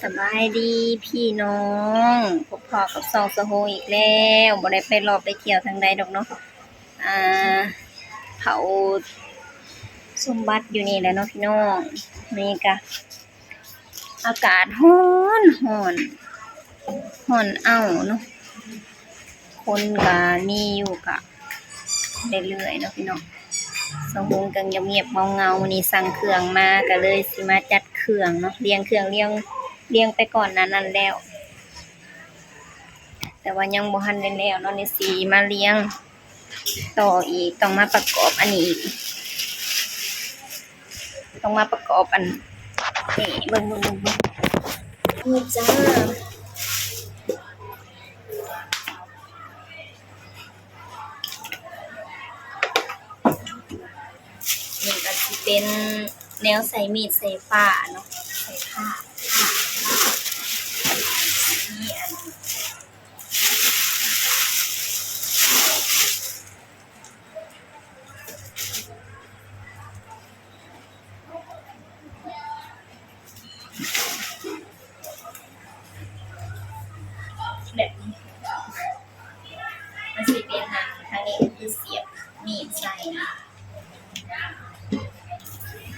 ສະບາຍດີພີ່ນ້ອງ ພົບພໍ້ກັບຊ່ອງສະໂຮງອີກແລ້ວ. ບໍ່ໄດ້ໄປເລາະໄປທ່ຽວທາງໃດດອກເນາະ ອ່າ ເຜົາສົມບັດຢູ່ນີ້ແຫຼະເນາະພີ່ນ້ອງ. ນີ້ກະ ອາກາດຮ້ອນ ຮ້ອນ ຮ້ອນເອົ້າເນາະ ຄົນກະມີຢູ່ ກະເລື້ອຍໆເນາະພີ່ນ້ອງ. ສະໂຮງກະງຽບໆເຫງົາໆ ມື້ນີ້ສັ່ງເຄື່ອງມາ ກະເລີຍຊິມາຈັດເຄື່ອງເນາະ ລຽງເຄື່ອງ ລຽງ ລຽງໄປກ່ອນໜ້ານັ້ນແລ້ວ ແຕ່ວ່າຍັງບໍ່ທັນໄດ້ແລ້ວເນາະ ນີ້ຊິມາລຽງ ຕໍ່ອີກ ຕ້ອງມາປະກອບອັນນີ້ອີກ ຕ້ອງມາປະກອບອັນນີ້ ເບິ່ງ ເບິ່ງ ເບິ່ງ ເບິ່ງ ນີ້ຈ້າ. ນີ້ກະຊິເປັນແນວໃສ່ມີດໃສ່ພ້າເນາະ ໃສ່ພ້າ ມີອັນ ແບບນີ້ ມັນຊິເປັນອັນ ທາງນີ້ຄືສຽບມີດໃສ່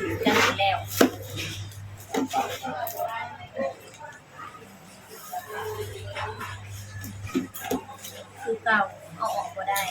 ຖືກັນຢູ່ແລ້ວ ຄືເກົ່າ ເອົາອອກບໍ່ໄດ້.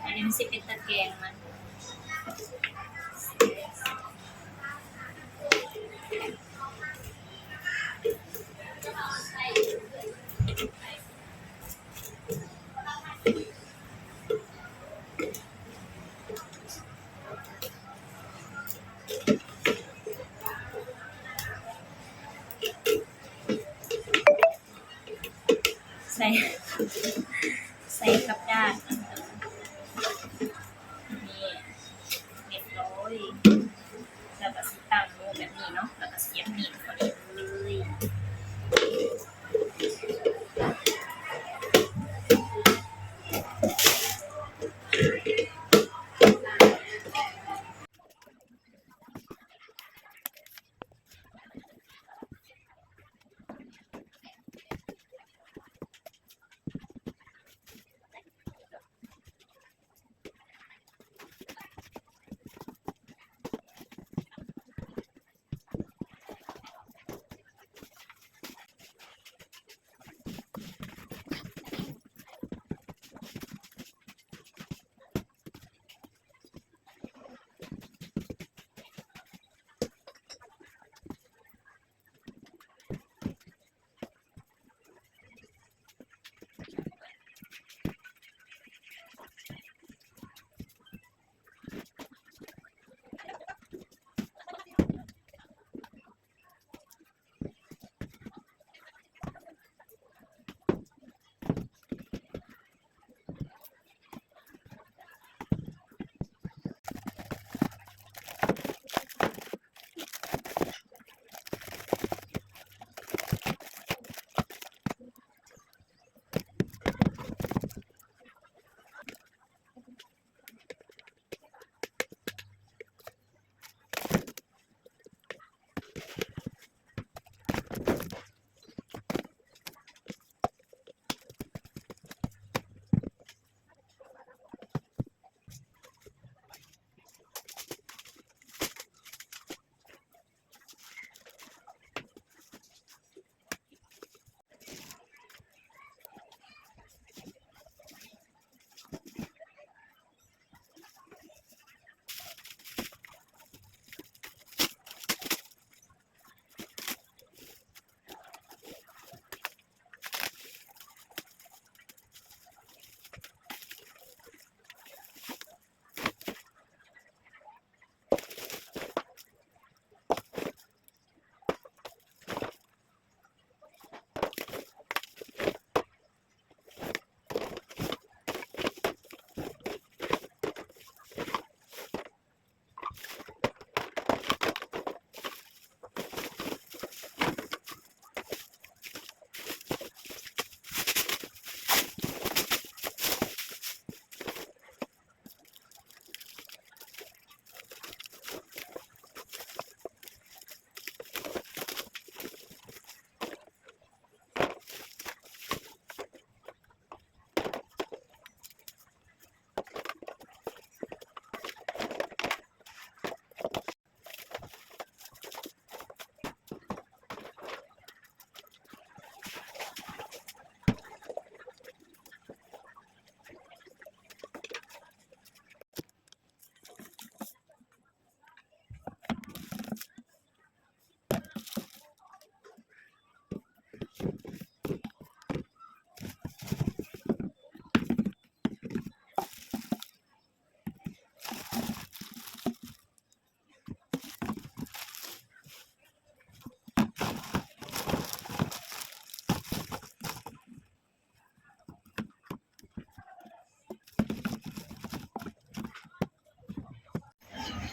ອັນນີ້ມັນຊິເປັນຕະແກງມັນ.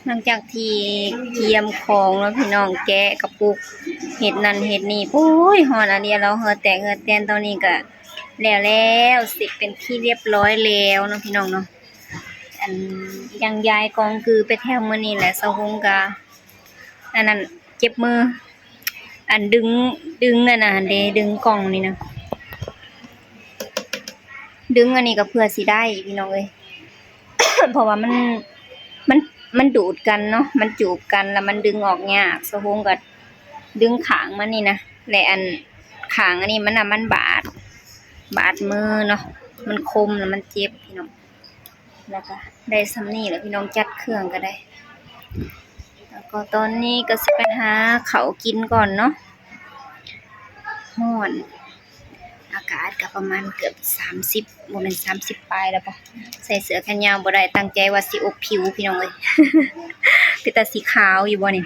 ຫຼັງຈາກທີ່ກຽມຂອງແລ້ວພີ່ນ້ອງ ແກະກະປຸກ ເຮັດນັ້ນເຮັດນີ້ ໂອ້ຍ ຮ້ອນອາເລຍ ເຫື່ອແຕກເຫື່ອແຕນ. ຕອນນີ້ກະແລ້ວແລ້ວ ເສັດເປັນທີ່ຮຽບຮ້ອຍແລ້ວເນາະພີ່ນ້ອງເນາະ. ອັນ ຍັງຍ້າຍກອງກືໄປແຖວມື້ນີ້ແຫຼະ ສາວຫົງກະ ອັນນັ້ນ ເຈັບມື ອັນດຶງ ດຶງອັນນັ້ນເດ້ ດຶງກ່ອງນີ້ນະ ດຶງອັນນີ້ກໍເພື່ອຊິໄດ້ພີ່ນ້ອງເອີຍ ເພາະວ່າມັນ ມັນ ມັນດູດກັນເນາະ ມັນຈູບກັນ ແລ້ວມັນດຶງອອກຍາກ. ສາວຫົງກໍດຶງຂ້າງມານີ້ນະ ແລະ ອັນຂ້າງອັນນີ້ມັນນະ ມັນບາດ ບາດມືເນາະ ມັນຄົມ ແລ້ວມັນເຈັບພີ່ນ້ອງ. ແລ້ວກະໄດ້ສ່ຳນີ້ແຫຼະພີ່ນ້ອງ ຈັດເຄື່ອງກະໄດ້. ແລ້ວກໍຕອນນີ້ກໍຊິໄປຫາເຂົ້າກິນກ່ອນເນາະ ຮ້ອນ ອາກາດກະປະມານເກືອບສາມສິບ ບໍ່ແມ່ນສາມສິບປາຍແລ້ວບໍ. ໃສ່ເສື້ອແຂນຍາວບໍ່ໄດ້ ຕັ້ງໃຈວ່າຊິອົບຜິວພີ່ນ້ອງເອີຍ. ເປັນຕາຊິຂາວຢູ່ບໍ່ນີ້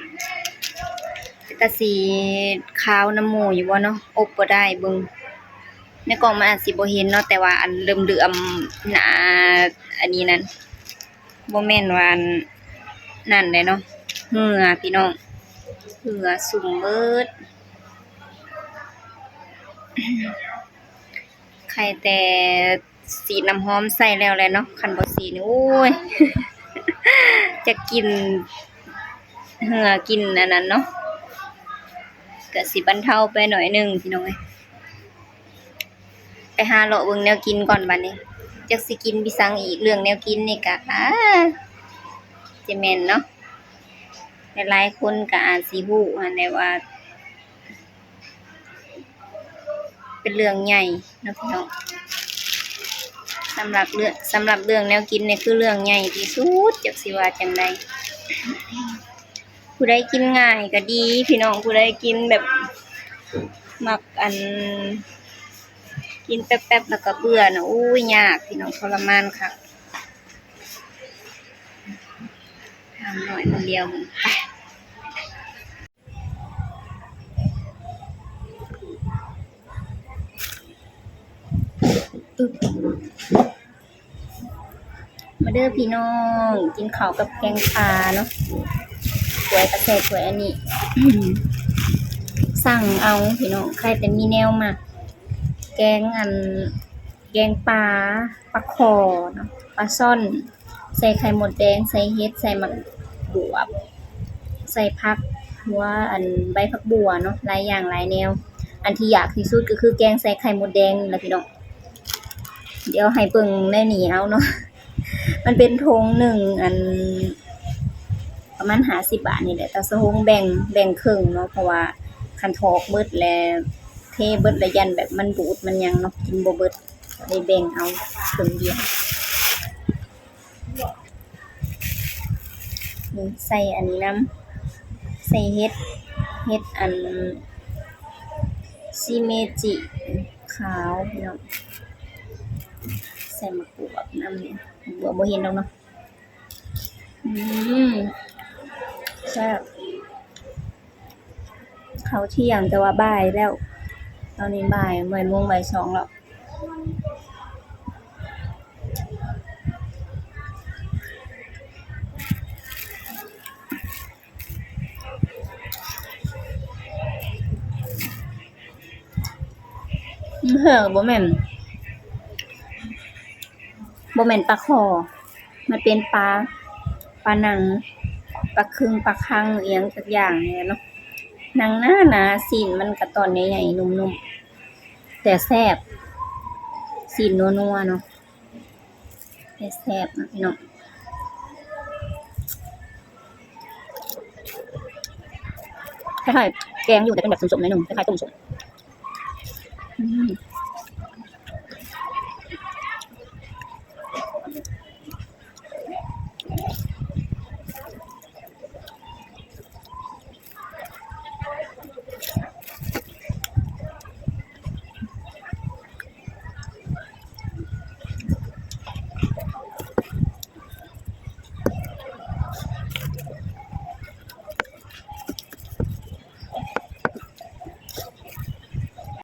ເປັນຕາຊິຂາວນຳໝູ່ຢູ່ບໍ່ເນາະ ອົບບໍ່ໄດ້. ເບິ່ງໃນກ້ອງມັນອາດຊິບໍ່ເຫັນເນາະ ແຕ່ວ່າອັນເຫຼື້ອມໆ ໜ້າ ອັນນີ້ນັ້ນ ບໍ່ແມ່ນວ່າອັນນັ້ນໃດເນາະ ເຫື່ອພີ່ນ້ອງ ເຫື່ອຊຸ່ມເບິດ. ໄຄແຕ່ສີດນ້ຳຫອມໃສ່ແລ້ວແຫຼະເນາະ ຄັນບໍ່ສີດນີ້ ໂອ້ຍ ຈະກິນເຫື່ອກິນອັນນັ້ນເນາະ ກະຊິບັນເທົາໄປໜ້ອຍໜຶ່ງພີ່ນ້ອງເອີຍ. ໄປຫາເລາະເບິ່ງແນວກິນກ່ອນບັດນີ້ ຈັກຊິກິນໄປສັງອີກ. ເລື່ອງແນວກິນນີ້ກະ ອາ ຈະແມ່ນເນາະ ຫຼາຍໆຄົນກະອາດຊິຮູ້ຫັ້ນແຫຼະວ່າ ເປັນເລື່ອງໃຫຍ່ເນາະພີ່ນ້ອງ. ສຳລັບເລື່ອງ ສຳລັບເລື່ອງແນວກິນນີ້ຄືເລື່ອງໃຫຍ່ທີ່ສຸດ ຈັກຊິວ່າຈັ່ງໃດ. ຜູ້ໃດກິນງ່າຍກະດີພີ່ນ້ອງ ຜູ້ໃດກິນແບບ ມັກອັນ ກິນແປັບໆ ແລ້ວກະເບື່ອນະ ໂອ້ຍ ຍາກພີ່ນ້ອງ ທໍລະມານຄັກ. ທາງໜ້ອຍຄົນດຽວ ໄປ ມາເດີພີ່ນ້ອງ ກິນເຂົ້າກັບແກງປາເນາະ. ຖ້ວຍກະໃສ່ຖ້ວຍອັນນີ້ ສັ່ງເອົາພີ່ນ້ອງ ໃຜແຕ່ມີແນວມັກ ແກງອັນ ແກງປາ ປາຄໍ່ເນາະ ປາຊ່ອນ ໃສ່ໄຂ່ມົດແດງ ໃສ່ເຫັດ ໃສ່ໝາກບວບ ໃສ່ຜັກ ຫົວອັນ ໃບຜັກບົ່ວເນາະ ຫຼາຍຢ່າງຫຼາຍແນວ. ອັນທີ່ຢາກທີ່ສຸດກໍຄືແກງໃສ່ໄຂ່ມົດແດງນີ້ລະພີ່ນ້ອງ. ດຽວໃຫ້ເບິ່ງໃນນີ້ເອົາເນາະ ມັນເປັນຖົງໜຶ່ງ ອັນ ປະມານຫ້າສິບບາດນີ້ແຫຼະ ແຕ່ສາວຫົງແບ່ງ ແບ່ງເຄິ່ງເນາະ ເພາະວ່າຄັນຖອກເບິດແລ້ວ ເທເບິດແລ້ວຢ້ານແບບມັນບູດມັນຫຍັງເນາະ ກິນບໍ່ເບິດ ກໍເລີຍແບ່ງເອົາເຄິ່ງດຽວ. ນີ້ໃສ່ອັນນີ້ນຳ ໃສ່ເຫັດ ເຫັດອັນ ຊີເມຈິຂາວພີ່ນ້ອງ ໃສ່ໝາກບວບນຳ ໝາກບວບບໍ່ເຫັນດອກເນາະ. ອືມ ແຊບ ເຂົ້າທ່ຽງ ແຕ່ວ່າບ່າຍແລ້ວ ຕອນນີ້ບ່າຍ ບ່າຍໂມງ ບ່າຍສອງແລ້ວ. ເອີ ບໍ່ແມ່ນ ບໍ່ແມ່ນປາຄໍ່ ມັນເປັນປາ ປານັງ ປາຄຶ່ງ ປາຄັງ ອີ່ຫຍັງຈັກຢ່າງນີ້ແຫຼະເນາະ. ໜັງໜາໆ ຊີ້ນມັນກະຕ່ອນໃຫຍ່ໆ ນຸ້ມໆ ແຕ່ແຊບ ຊີ້ນນົວໆ ເນາະ. ແຊບໆ ເນາະພີ່ນ້ອງ ຄ້າຍໆ ແກງຢູ່ ແຕ່ເປັນແບບສົ້ມໆ ໜ້ອຍໜຶ່ງ ຄ້າຍໆ ຕົ້ມສົ້ມ. ອືມ